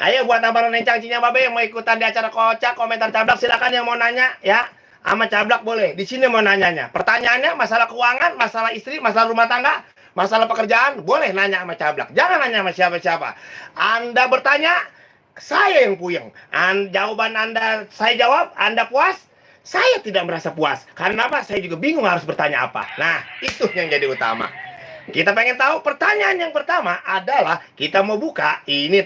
Ayo buat abang Nencang Cinya Babe yang mau ikutan di acara kocak komentar Cablak, silakan yang mau nanya ya. Sama Cablak boleh. Di sini mau nanyanya. Pertanyaannya masalah keuangan, masalah istri, masalah rumah tangga, masalah pekerjaan, boleh nanya sama Cablak. Jangan nanya sama siapa-siapa. Anda bertanya, saya yang puyeng. Jawaban Anda saya jawab, Anda puas, saya tidak merasa puas. Karena apa? Saya juga bingung harus bertanya apa. Nah, itu yang jadi utama. Kita pengen tahu. Pertanyaan yang pertama adalah kita mau buka ini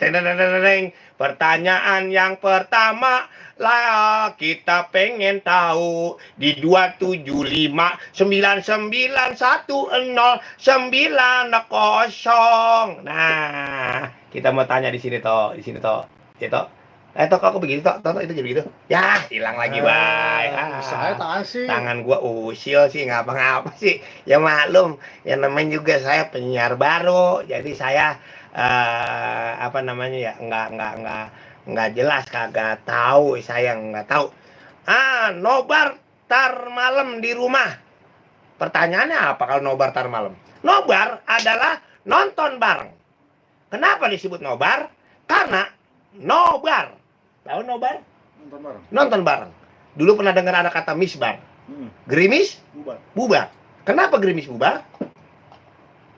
pertanyaan yang pertama lah, kita pengen tahu di 275991090. Nah, kita mau tanya di sini toh, itu. Toh kok begini toh, itu jadi begitu. Ya, hilang lagi, Bay. Saya tangan sih. Tangan gua usil sih, ngapa-ngapa sih. Ya maklum, yang namanya juga saya penyiar baru, jadi saya apa namanya ya, nggak jelas, kagak tahu, saya nggak tahu. Nobar tar malam di rumah. Pertanyaannya apa kalau nobar tar malam? Nobar adalah nonton bareng. Kenapa disebut nobar? Karena nobar. Tahu nobar? Nonton bareng. Nonton bareng. Dulu pernah dengar ada kata misbar. Gerimis? Bubar. Bubar. Kenapa gerimis bubar?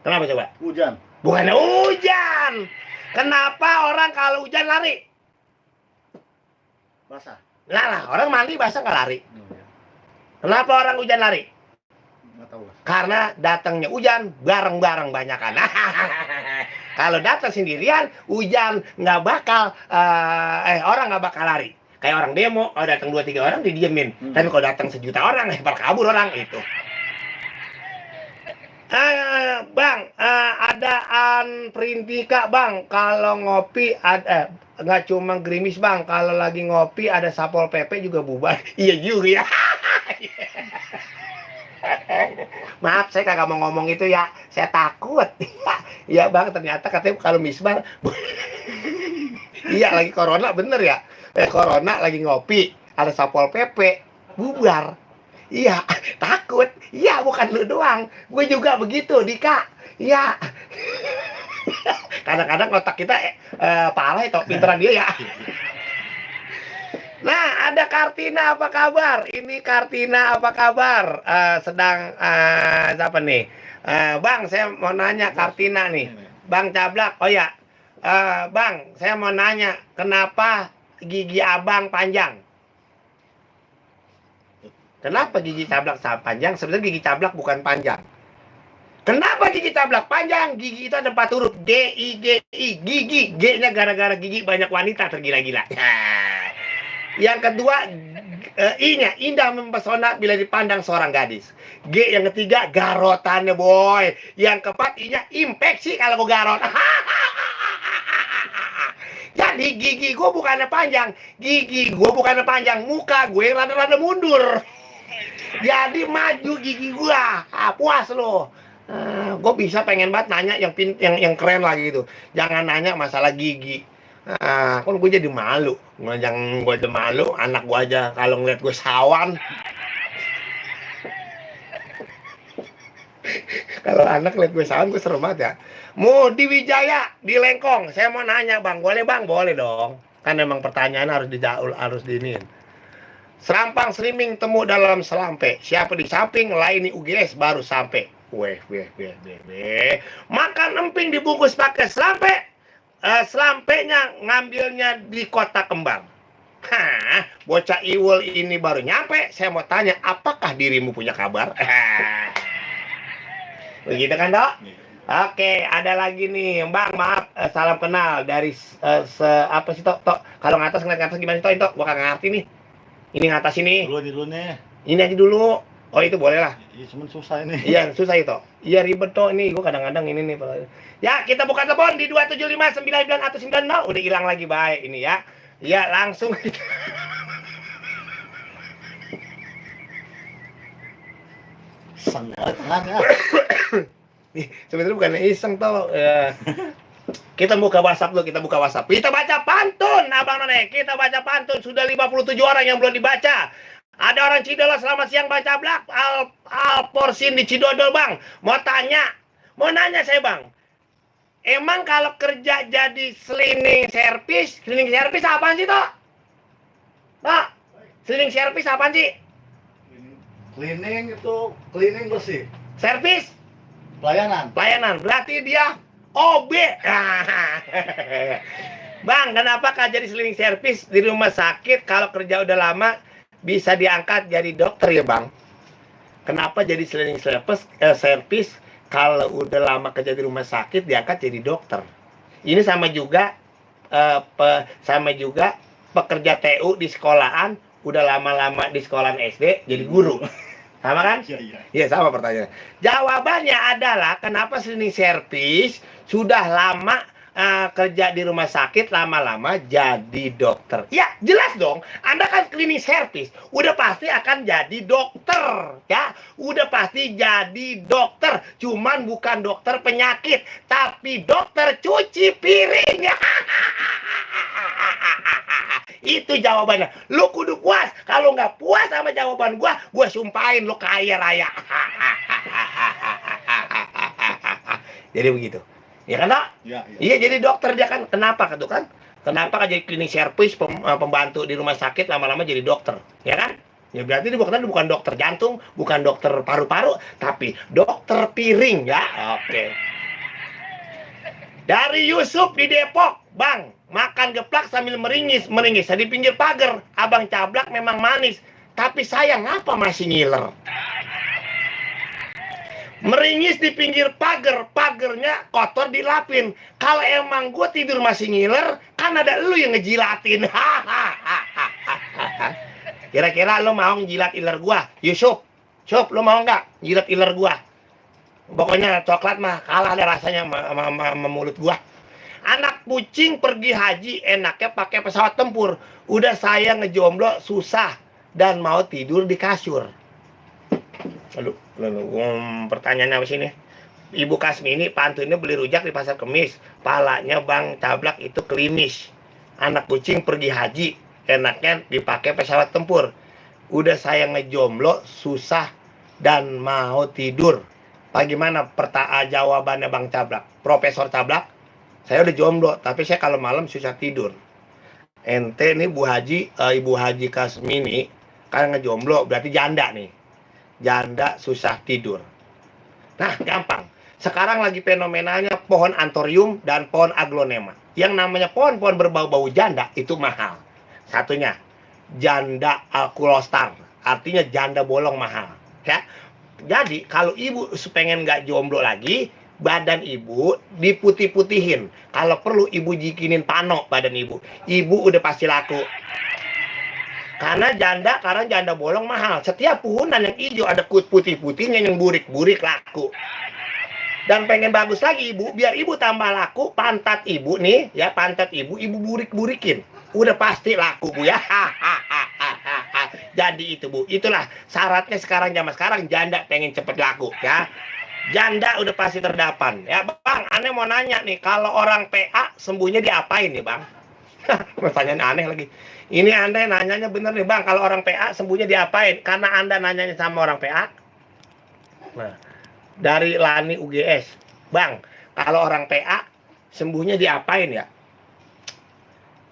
Kenapa coba? Hujan. Bukan hujan. Kenapa orang kalau hujan lari? Basah. Lah, orang mandi basah nggak lari. Kenapa orang hujan lari? Nggak tahu. Karena datangnya hujan bareng-bareng banyakan. Kalau datang sendirian, hujan nggak bakal, orang nggak bakal lari. Kayak orang demo, kalau datang 2-3 orang didiemin. Tapi kalau datang 1 juta orang, kabur orang itu. Bang, adaan perintika bang, kalau ngopi ada, nggak cuma gerimis bang, kalau lagi ngopi ada Satpol PP juga bubar. Iya juga ya. Maaf, saya kagak mau ngomong itu ya, saya takut. Iya bang, ternyata katanya kalau misbar. Iya, lagi corona bener ya. Corona lagi ngopi, ada Satpol PP bubar. Iya, takut. Iya, bukan lu doang, gue juga begitu, Dika. Iya. Kadang-kadang otak kita parah itu, pinteran dia ya. Nah, ada Kartina, apa kabar? Ini Kartina, apa kabar? Sedang siapa nih? Bang, saya mau nanya Kartina nih. Bang Cablak, oh ya, Bang, saya mau nanya, kenapa gigi abang panjang? Kenapa gigi Cablak panjang? Sebenarnya gigi Cablak bukan panjang. Kenapa gigi Cablak panjang? Gigi itu ada 4 huruf, G-I-G-I, gigi. G-nya gara-gara gigi banyak wanita tergila-gila. Yang kedua, I-nya indah mempesona bila dipandang seorang gadis. G yang ketiga, garotannya boy. Yang keempat, I-nya infeksi kalau gue garot. Jadi gigi gue bukannya panjang, muka gue rada-rada mundur. Jadi maju gigi gue, puas lo. Gue bisa pengen banget nanya yang keren lagi gitu. Jangan nanya masalah gigi. Kan gue jadi malu. Jangan gue aja malu, anak gue aja kalau ngeliat gue sawan. Kalau anak lihat gue sawan, gue serem banget ya. Mudi Wijaya di Lengkong, saya mau nanya bang, boleh bang? Boleh dong. Kan memang pertanyaan harus dijaul, harus diinin. Serampang streaming temu dalam selampe. Siapa di samping, laini UGS baru sampai. Weh. Makan emping dibungkus pakai selampe. Selampenya ngambilnya di Kota Kembang. Bocah Iwul ini baru nyampe. Saya mau tanya, apakah dirimu punya kabar? Begitu kan, Dok? Oke, ada lagi nih, Bang. Maaf, salam kenal dari apa sih, Tok? Kalau ngatas ngeliat ngatas gimana sih, Tok? Gua kagak ngerti nih. Ini ngatas ini. Dulu nih. Ini aja dulu. Oh, itu boleh lah. Iya, cuman susah ini. Iya, susah itu. Iya, ribet toh ini. Gua kadang-kadang ini nih. Ya, kita buka telepon di 27599 udah hilang lagi, baik ini ya. Iya, langsung. Iseng banget tangannya. Sebenarnya bukan iseng toh. Kita buka WhatsApp dulu, kita baca pantun, Abang None. Kita baca pantun, sudah 57 orang yang belum dibaca. Ada orang Cidodo, selamat siang Bang Cablak. Al Porsin di Cidodol, Bang. Mau nanya saya, Bang. Emang kalau kerja jadi cleaning service apaan sih, Tok? Tok, cleaning service apaan sih? Cleaning itu cleaning bersih. Service? Pelayanan. Pelayanan. Berarti dia OB. Bang, kenapa kak jadi cleaning service di rumah sakit kalau kerja udah lama bisa diangkat jadi dokter ya, Bang? Kenapa jadi cleaning service kalau udah lama kerja di rumah sakit diangkat jadi dokter? Ini sama juga pekerja TU di sekolahan udah lama-lama di sekolahan SD jadi guru. Sama kan? Iya. Iya, sama pertanyaannya. Jawabannya adalah kenapa cleaning service sudah lama kerja di rumah sakit lama-lama jadi dokter. Ya, jelas dong. Anda kan cleaning service, udah pasti akan jadi dokter, ya. Udah pasti jadi dokter, cuman bukan dokter penyakit, tapi dokter cuci piring. Itu jawabannya. Lu kudu puas. Kalau nggak puas sama jawaban gua sumpahin lu kaya raya. Jadi begitu. Ya kan, Dok? Iya, jadi dokter dia kan. Kenapa tuh kan? Kenapa kan jadi cleaning service pembantu di rumah sakit lama-lama jadi dokter? Ya kan? Ya berarti dia bukan dokter jantung, bukan dokter paru-paru, tapi dokter piring ya. Oke. Dari Yusuf di Depok, Bang, makan geplak sambil meringis di pinggir pagar. Abang Cablak memang manis, tapi sayang apa masih ngiler. Meringis di pinggir pagernya kotor dilapin. Kalau emang gue tidur masih ngiler, kan ada lu yang ngejilatin. Kira-kira lu mau ngejilat iler gua, Yusuf? Lu mau nggak jilat iler gua? Pokoknya coklat mah kalah ada rasanya sama mulut gua. Anak kucing pergi haji enaknya pakai pesawat tempur. Udah saya ngejomblo susah dan mau tidur di kasur. Aduh, pertanyaannya apa sih ini? Ibu Kasmini pantunnya beli rujak di pasar Kemis. Palanya Bang Cablak itu klimis. Anak kucing pergi haji enaknya dipakai pesawat tempur. Udah saya ngejomblo susah dan mau tidur. Bagaimana jawabannya Bang Cablak? Profesor Cablak, saya udah jomblo, tapi saya kalau malam susah tidur. Ente nih Ibu Haji Kasmini, kan ngejomblo, berarti janda nih. Janda susah tidur. Nah, gampang. Sekarang lagi fenomenanya pohon antorium dan pohon aglonema. Yang namanya pohon-pohon berbau-bau janda itu mahal. Satunya, janda alkulostar. Artinya janda bolong mahal. Ya. Jadi kalau ibu pengen nggak jomblo lagi, badan ibu diputih-putihin. Kalau perlu ibu jikinin pano badan ibu. Ibu udah pasti laku. Karena janda bolong mahal. Setiap puhunan yang hijau ada kulit putih-putihnya yang burik-burik laku. Dan pengen bagus lagi ibu, biar ibu tambah laku, pantat ibu nih, ya pantat ibu burik-burikin. Udah pasti laku bu ya. Jadi itu bu, itulah syaratnya zaman sekarang janda pengen cepet laku ya. Janda udah pasti terdapan ya. Bang, aneh mau nanya nih, kalau orang PA sembuhnya diapain nih Bang? Pertanyaan aneh lagi. Ini Anda nanyanya bener nih Bang, kalau orang PA sembuhnya diapain? Karena Anda nanyanya sama orang PA. Nah, dari Lani UGS. Bang, kalau orang PA sembuhnya diapain ya?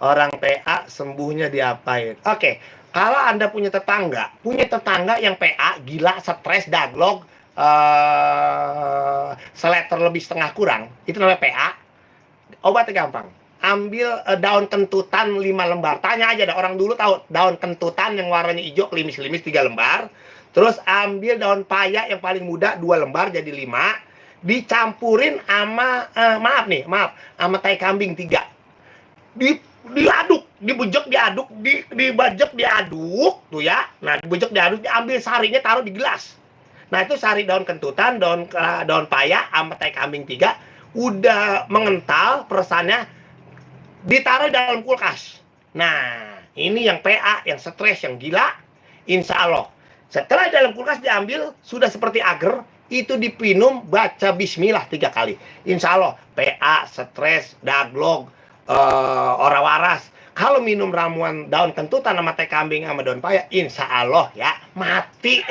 Orang PA sembuhnya diapain? Oke, kalau Anda punya tetangga yang PA, gila, stres, daglog, seleter lebih setengah kurang, itu namanya PA. Obatnya gampang. Ambil daun kentutan 5 lembar. Tanya aja, orang dulu tahu daun kentutan yang warnanya hijau, klimis-klimis 3 lembar. Terus ambil daun paya yang paling muda 2 lembar jadi 5. Dicampurin sama sama tai kambing 3. Diaduk, dibujek diaduk tuh ya. Nah, dibujek diaduk, diambil sarinya taruh di gelas. Nah, itu sari daun kentutan, daun paya sama tai kambing 3 udah mengental peresannya, ditaruh dalam kulkas. Nah, ini yang PA, yang stres, yang gila, insya Allah. Setelah dalam kulkas diambil, sudah seperti agar, itu dipinum, baca bismillah 3 kali. Insya Allah, PA, stres, daglog, ora waras. Kalau minum ramuan daun kentutan sama teh kambing sama daun paya, insya Allah ya, mati.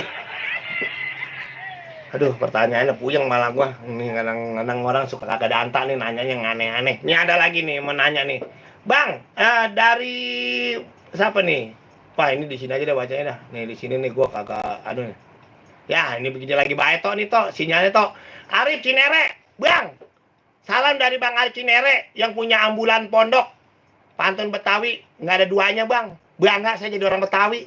Aduh, pertanyaannya puyeng malah gua. Ini kadang-kadang orang suka kagak ada anta nih nanya yang aneh-aneh. Ini ada lagi nih mau nanya nih. Bang, dari siapa nih? Wah, ini di sini aja deh bacanya dah. Nih di sini nih gua kagak aduh nih. Ya, ini begini lagi baik toh nih toh, sinyalnya toh. Arif Cinere, Bang. Salam dari Bang Arif Cinere yang punya ambulan pondok. Pantun Betawi, nggak ada duanya, Bang. Bangga saya jadi orang Betawi.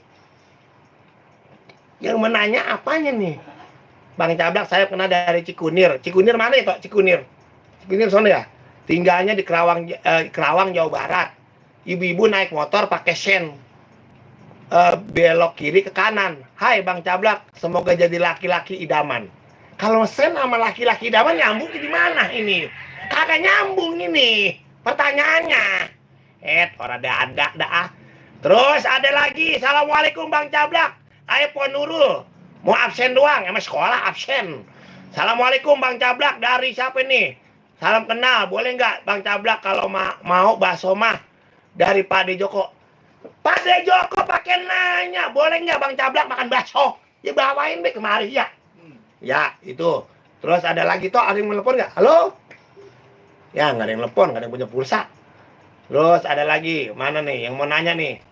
Yang menanya apanya nih? Bang Cablak saya kenal dari Cikunir. Cikunir mana itu? Cikunir. Cikunir sana ya? Tinggalnya di Kerawang, Jawa Barat. Ibu-ibu naik motor pakai sen. Belok kiri ke kanan. Hai Bang Cablak, semoga jadi laki-laki idaman. Kalau sen sama laki-laki idaman nyambung di mana ini? Kagak nyambung ini pertanyaannya. Orang ada dah. Terus ada lagi. Assalamualaikum Bang Cablak. Ayo Pon Nurul. Mau absen doang, emang sekolah absen. Assalamualaikum Bang Cablak, dari siapa nih? Salam kenal, boleh nggak Bang Cablak kalau mau bakso mah dari Pak De Joko? Pak De Joko pakai nanya, boleh nggak Bang Cablak makan bakso? Ya bawain deh kemari ya. Ya itu. Terus ada lagi toh, ada yang telepon nggak? Halo? Ya nggak ada yang telepon, nggak ada yang punya pulsa. Terus ada lagi, mana nih yang mau nanya nih?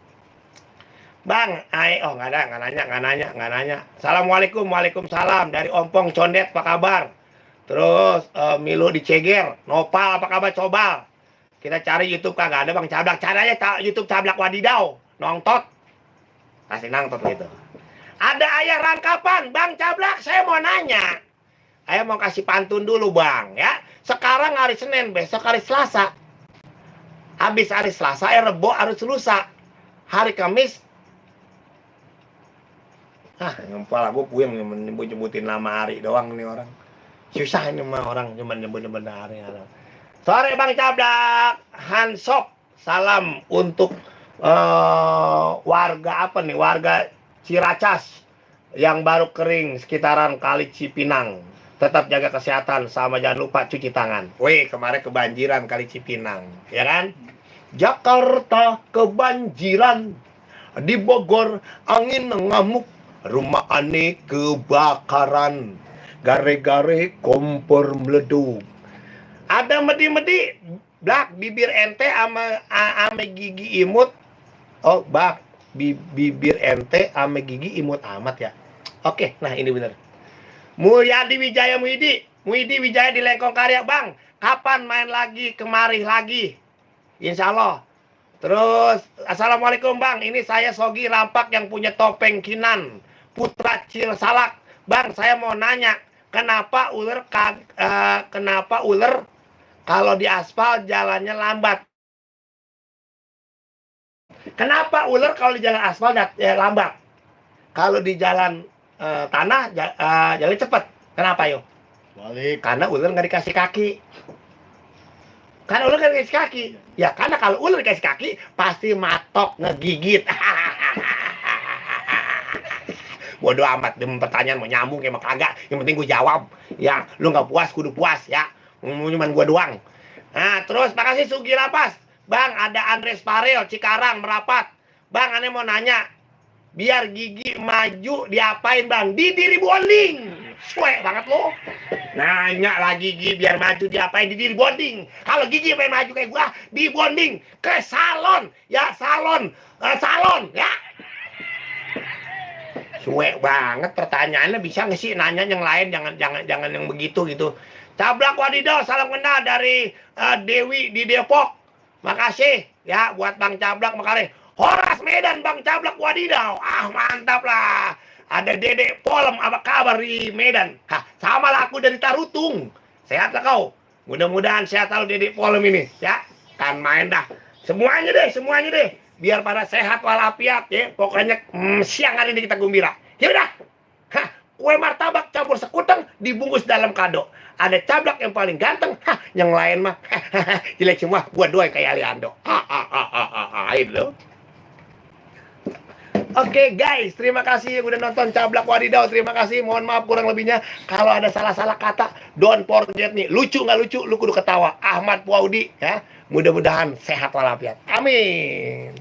Bang, nggak nanya. Assalamualaikum, waalaikumsalam dari Ompong Condet, apa kabar? Terus Milo di Ceger, Nopal, apa kabar Cobal? Kita cari YouTube kagak ada Bang Cablak, cari aja YouTube Cablak Wadidau, nongtot, kasih nangtot gitu. Ada ayah rangkapan, Bang Cablak, saya mau nanya. Ayah mau kasih pantun dulu Bang, ya. Sekarang hari Senin, besok hari Selasa. Habis hari Selasa, Rebo, hari Selasa. Hari Kamis. Kepala gue puyeng nyebut-nyebutin nama hari doang nih orang. Susah ini mah orang cuma nyebut-nyebut hari. Sore Bang Cablak, Hansop. Salam untuk warga apa nih? Warga Ciracas yang baru kering sekitaran Kali Cipinang. Tetap jaga kesehatan sama jangan lupa cuci tangan. Wih, kemarin kebanjiran Kali Cipinang, ya kan? Jakarta kebanjiran, di Bogor angin ngamuk, rumah aneh kebakaran, gare-gare kompor meleduk. Ada medi-medi, Blak, bibir ente ame gigi imut. Oh, Bak, bibir ente ame gigi imut amat ya. Oke, nah ini bener. Mulyadi Wijaya Muhidi Wijaya di Lengkong Karya, Bang. Kapan main lagi kemari lagi? Insya Allah. Terus, Assalamualaikum Bang. Ini saya Sogi Rampak yang punya topeng Kinan, Putra Cilsalak. Bang, saya mau nanya, kenapa ular kalau di aspal jalannya lambat? Kenapa ular kalau di jalan aspal lambat? Kalau di jalan tanah jalan cepat. Kenapa yo? Balik. Karena ular nggak dikasih kaki. Karena ular nggak dikasih kaki. Ya karena kalau ular dikasih kaki pasti matok ngegigit. Bodoh amat dem pertanyaan mau nyambung kayak kagak. Yang penting gue jawab. Ya lu nggak puas kudu puas ya. Cuman gue doang. Nah terus makasih Sugi Lapas. Bang ada Andres Parel Cikarang merapat. Bang aneh mau nanya. Biar gigi maju diapain Bang? Di diri bonding. Suek banget lo. Nanya lagi gigi biar maju diapain di diri bonding. Kalau gigi pengen maju kayak gua di bonding ke salon. Ya salon ya. Suek banget pertanyaannya, bisa nggak sih nanya yang lain, jangan yang begitu gitu. Cablak Wadidaw, salam kenal dari Dewi di Depok. Makasih ya buat Bang Cablak makasih. Horas Medan Bang Cablak Wadidaw. Mantap lah. Ada Dedek Polem apa kabar di Medan? Sama lah aku dari Tarutung. Sehat lah kau. Mudah-mudahan sehat lalu Dedek Polem ini ya. Kan main dah. Semuanya deh. Biar pada sehat walafiat ya. Pokoknya siang hari ini kita gembira. Ya udah. Kue martabak campur sekuteng dibungkus dalam kado. Ada Cablak yang paling ganteng. Yang lain mah jelek semua. Gua doang kayak Aliando. Itu. Oke guys, terima kasih yang udah nonton Cablak Wadidaw. Terima kasih, mohon maaf kurang lebihnya. Kalau ada salah-salah kata, don't forget nih. Lucu nggak lucu, lu kudu ketawa. Ahmad Puaudi ya. Mudah-mudahan sehat walafiat. Amin.